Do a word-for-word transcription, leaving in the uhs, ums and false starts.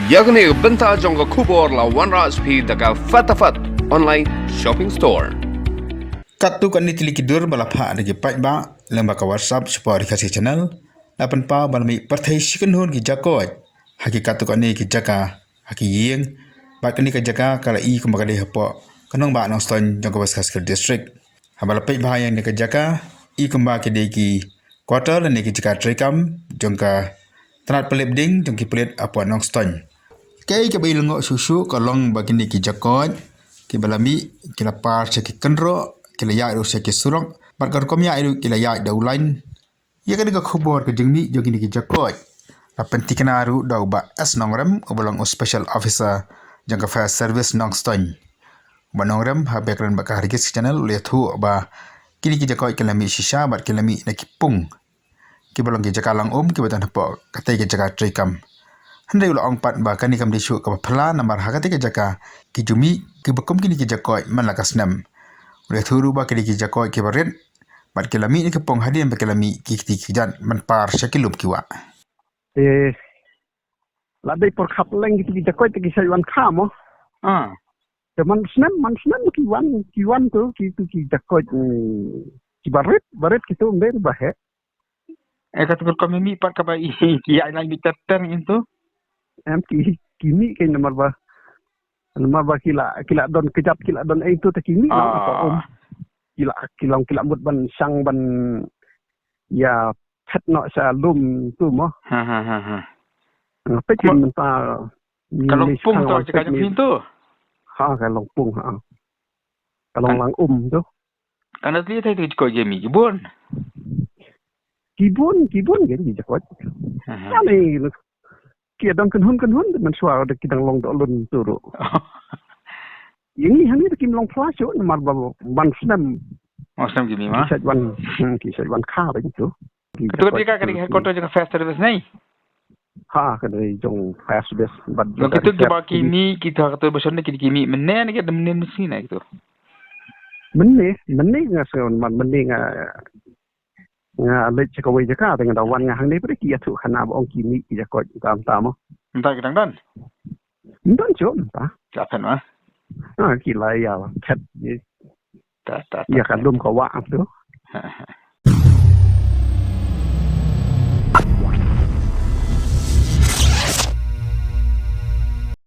Ïa kane ka bynta jong ka khubor la wanrah sha phi da ka Fatafat Online Shopping Store. Katto katne tylli ki dur ba la phah da ki paidbah lyngba ka WhatsApp shapoh Ri Khasi Channel la pynpaw ba la mih pyrthei shi kynhun ki jakoit ha ki katto katne ki jaka ha ki ïing, bad kane ka jaka ka la i kumba ka dei hapoh ka nongbah Nongstoiñ jong ka West Khasi Hills District. Haba la peit bha ïa kane ka jaka, i kumba ki dei ki quarter lane ki jaka treikam jong ka tnat pynlip ding jong ki pulit hapoh Nongstoiñ. Kaei kaba i lyngngoh shuh shuh ka long ba kine ki jakoit kiba la mih ki la par sha ki kynroh, ki la ïaid ruh sha ki surok, bad ka rukom ïaid ruh ki la ïaid da u lain. Ïa kane ka khubor ka jingmih jong kine ki jakoit la pynthikna ruh da u Bah S Nongrem, uba long u Special Officer jong ka Fire Service Nongstoiñ. U Bah Nongrem haba kren bad ka Ri Khasi Channel u la ïathuh ba kine ki jakoit ki la mih shisha bad ki la mih na ki pung kiba long ki jaka lang um kiba don hapoh katei ka jaka treikam. Hynrei u la ong pat ba kane kam dei shuh kaba phylla namar ha katei ka jaka ki ju mih kiba kum kine ki jakoit man la ka snem. U la ïathuh ruh ba ki dei ki jakoit kiba rit bad ki la mih na ki pung hadien ba ki la mih ki kti ki jat ban par sha ki lum ki wah. Te la dei por khap leng kito ki jakoit te ki shait wan kha mo. Ah. Te man snem, man snem ki wan, ki wan tu, kito ki jakoit, mm, kiba rit, ba rit kito ym dei ba heh. Eh, kata ka rukom mih pat kaba i, ki ïaid lait mih ter ter ngin tu. Em ki, ki mih kein namar ba, namar ba ki la, ki la don kjat, ki la don ei tu te ki mih lang. Ah. Apa um. Ki la, ki long, ki la mut ban shang ban ïa phet noh sha lum tu mo. Ha, ha, ha, ha. Nga peit mynta ka long pung to, jaka jong phi tu. Ha, ka long pung, ha. Ka long lang um tu. Ka na tli thai tu ki jakoit ki mih, ki bun. Ki bun, ki bun ki jakoit. Ha, ha. Ani ki dang kynhun kynhun de man shuwa de ki dang long doh lun tu ruh. Ïa ngi hangne de kim long pla shuh namar ba man snem. Man snem ki mih ma. Ki shait wan, hmm, ki shait wan kha ba tu. Katu ka dei ka, ka dei headquarter jong ka fire service ne? Ha, ka dei jong fire service bad jong ka reserve. Kito kiba ki mih, kito kito ba shon ne ki, ki mih mynne ne ki da mynne mynsngi ne kito? Mynne, mynne nga sngew man mynne nga, nga leit sha kawei jaka te nga da wan nga hangne pyrshah ki ïathuh khana ba ong ki mih ki jakoit tam tam. Mynta ki dang don? Ym don shuh mynta. Ki la phet ma? Ha, ki la ïa phet. Ta, ta, ta. Ïa ka lum ka wah tu.